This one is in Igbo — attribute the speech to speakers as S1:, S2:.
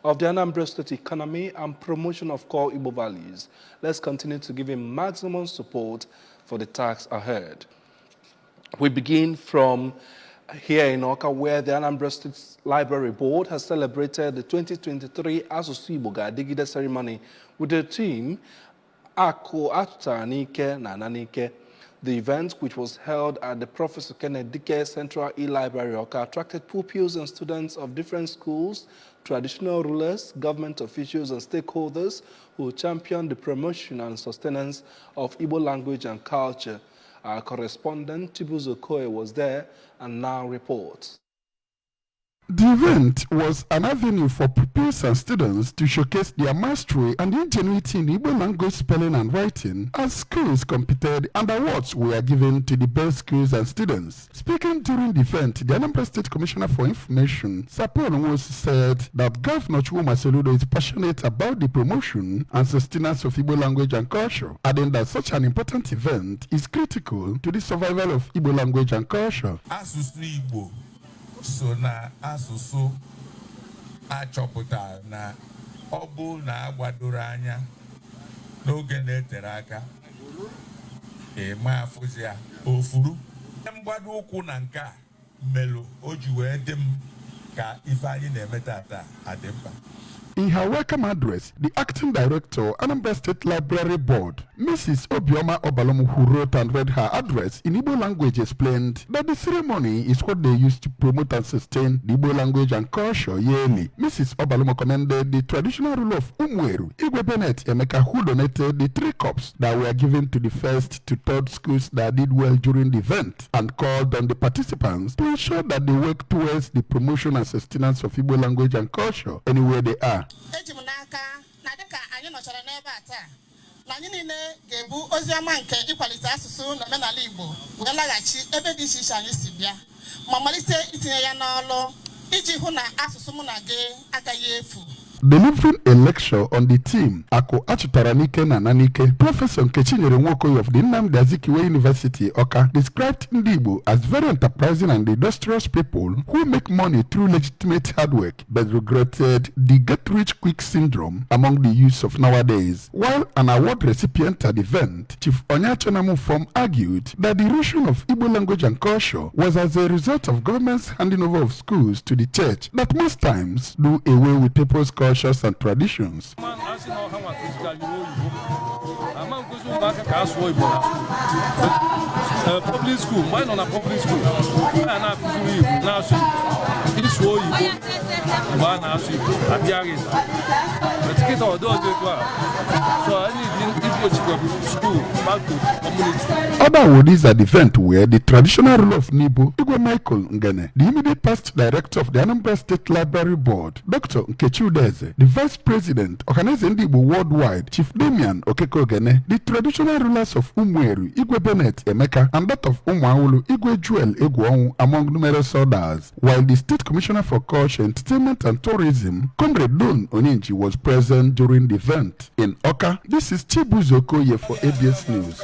S1: of the Anambra State economy and promotion of core Igbo values. Let's continue to give him maximum support for the task ahead. We begin from here in Awka, where the Anambra State Library Board has celebrated the 2023 Asụsụ Igbo Ga-adịgide ceremony with the theme Akụ Atụtara N'ike na Ana N'ike. The event, which was held at the Professor Kenneth Dike Central E-Library, Awka, attracted pupils and students of different schools, traditional rulers, government officials, and stakeholders who championed the promotion and sustenance of Igbo language and culture. Our correspondent Chibuzo Okoye was there and now reports.
S2: The event was an avenue for pupils and students to showcase their mastery and ingenuity in Igbo language spelling and writing as schools competed and awards were given to the best schools and students. Speaking during the event, the Anambra State Commissioner for Information, Sapon Nwosu, said that Governor Chukwuma Soludo is passionate about the promotion and sustenance of Igbo language and culture, adding that such an important event is critical to the survival of Igbo language and culture.
S3: Asụsụ Igbo so na asụsụ achọpụtara na ọ bụ na agbadoro anya n'oge na-etere aka ịma afụzi ya ofuru mgbado ụkwụ na nke a melụ o ji wee dị m ka ife anyị na-eme tata adị mkpa.
S2: In her welcome address, the acting director, Anambra State Library Board, Mrs. Obioma Obalom, who wrote and read her address in Igbo language, explained that the ceremony is what they use to promote and sustain the Igbo language and culture yearly. Mrs. Obalom commended the traditional ruler of Umueri, Igwe Bennett Emeka, who donated the three cups that were given to the first to third schools that did well during the event, and called on the participants to ensure that they work towards the promotion and sustenance of Igbo language and culture anywhere they are.
S4: Eji m n'aka na dịka anyị nọchara n'ebe a taa na anyị niile ga-ebu ozi ọma nke ịkwalite asụsụ na omenala Igbo wee laghachi ebe dị iche iche anyị si bịa ma malite itinye ya n'ọlụ iji hụ na asụsụ mụ na gị agaghị efu.
S2: Delivering a lecture on the theme Akụ Achụtara N'ike na Ana N'ike, Professor Nkechinyere Nwokoye of the Nnamdi Azikiwe University, Awka, described Ndị Igbo as very enterprising and industrious people who make money through legitimate hard work, but regretted the get-rich-quick syndrome among the youths of nowadays. While an award recipient at the event, Chief Onyachonamufom, argued that the erosion of Igbo language and culture was as a result of government's handing over of schools to the church that most times do away with people's cultures and traditions.
S5: Asị na ọha nwa kụzikarịrị oyibo ama nkụzi ụmụaka ka a sụọ Igbo na school, public school. Mgbe anyị nọ na public school, a na-akụziri Igbo na-asụ Igbo. Ịsụ oyibo mgbe a na-asụ Igbo abịaghị kịta ọdị ọzọ etu a, so anyị dị igbochikwa school back to community.
S2: Other awardees at the event were the traditional ruler of Nibo, Igwe Michael Ngene, the immediate past director of the Anambra State Library Board, Dr. Nkechi Udeze, the vice president, Ohanaeze Ndigbo Worldwide, Chief Damian Okekogene, the traditional rulers of Umueri, Igwe Bennett Emeka, and that of Umuawulu, Igwe Joel Egwuonwu, among numerous others, while the State Commissioner for Culture, Entertainment and Tourism, Comrade Don Onyenji, was present during the event. In Awka, this is Chibuzo Okoye for ABS News.